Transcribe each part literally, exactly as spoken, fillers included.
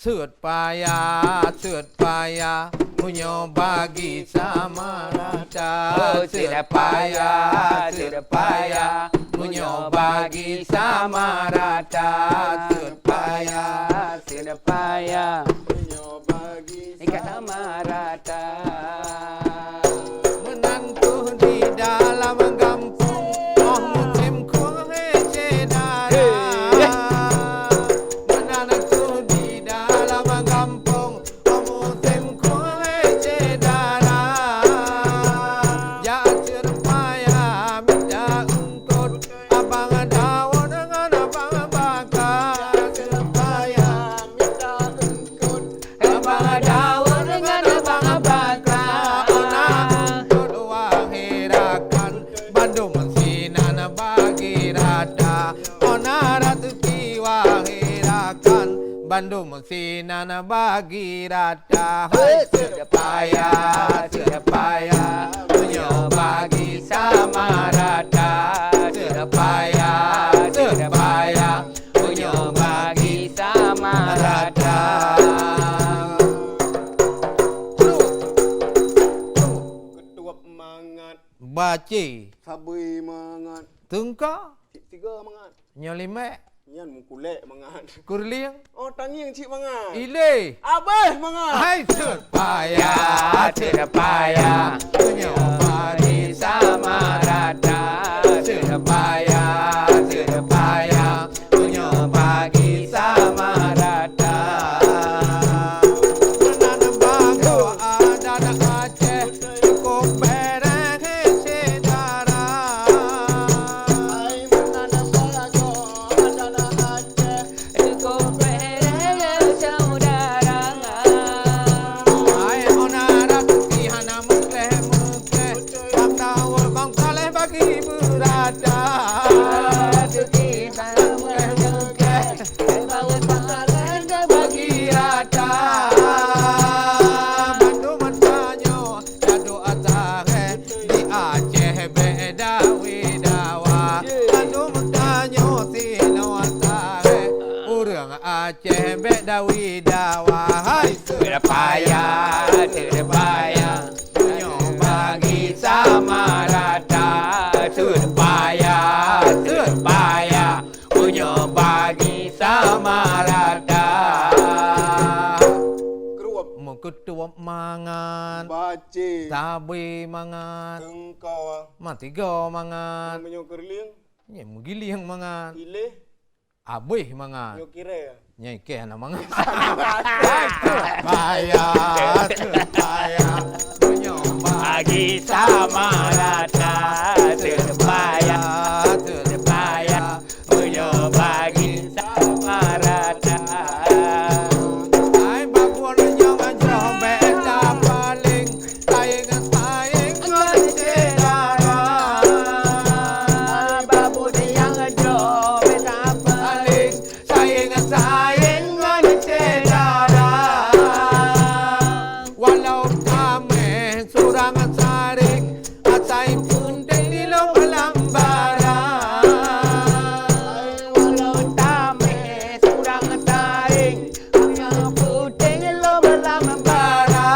Seuet paya, seuet paya, meunyoe bagi sama rata. Oh, seuet paya, seuet paya, meunyoe bagi sama rata. Seuet paya, seuet paya, meunyoe bagi sama rata. Meunan kheueh di dalam gampông, oh musém khueh syedara. Meunan kheueh di dalam gampông, oh musém khueh syedara. Jak seuet paya mita eungkôt, Abang Daud ngon Abang Baka. Jak seuet paya mita eungkôt, Abang Daud ngon Abang Baka, ona eungkôt wahé rakan, bandum sinan bagi rata. Ona raseuki wahé rakan, bandum sinan bagi rata. Hai seuet paya, seuet paya, meunyoe bagi sama rata. Seuet paya, seuet paya, meunyoe bagi sama rata. Keutuap mangat. Bacé. Sabé mangat. Teungka. Cit tiga mangat. Nyoe limèk. Nyan meukulèk mangat. Kureulieng. Oh, tangieng cit mangat. Ilé. Abéh mangat. Hai seuet paya, seuet paya, meunyoe bagi sama rata. Seuet paya, seuet paya, meunyoe bagi sama rata. Meunan bagoe adat Aceh, cukôp beuréh syedara. Hai meunan bagoe adat Aceh, cukôp beuréh syedara. Hai ona raseuki hana meukleh-meukleh, bang Daud bang Saleh bagi beurata. Raseuki hana meukleh-meukleh, bagi rata. Bandum tanyoe jadoe asai di Aceh bèk dawi dawa. Bandum tanyoe sinoe asai ureueng Aceh bèk dawi dawa. Hai seuet paya, seuet paya, meunyoe bagi sama rata. Seuet paya, seuet paya, meunyoe bagi sama rata. Keurup. Meukeutup mangat. Bacé. Sabé mangat. Teungka. Matiga mangat. Meunyoe keureulieng. Nyan meugilieng mangat. Ilé. Abéh mangat. Nyoe kiré. Nyan ikèh hana mangat. Seuet paya, seuet paya, meunyoe bagi sama rata. Seuet paya, seuet paya, meunyoe bagi sama rata. Hai babon nyang jroh bèk tapaleng, saéng-saéng ngon syedara. Babon nyang jroh bèk tapaleng, saéng-saéng ngon syedara. Walau tamèh surang saréng, asai peunteng di lom lam bara. Walau tamèh surang saréng, asai peunteng di lom lam bara.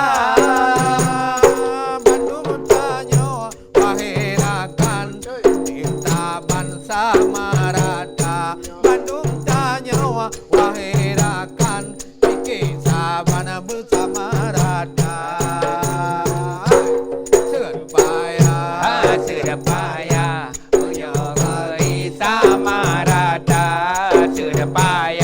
Bandum tanyoe wahé rakan, cinta ban sama rata. Bandum tanyoe wahé rakan, pike saban beusama rata. Seuet paya, seuet paya, meunyoe bagi sama rata. Seuet paya.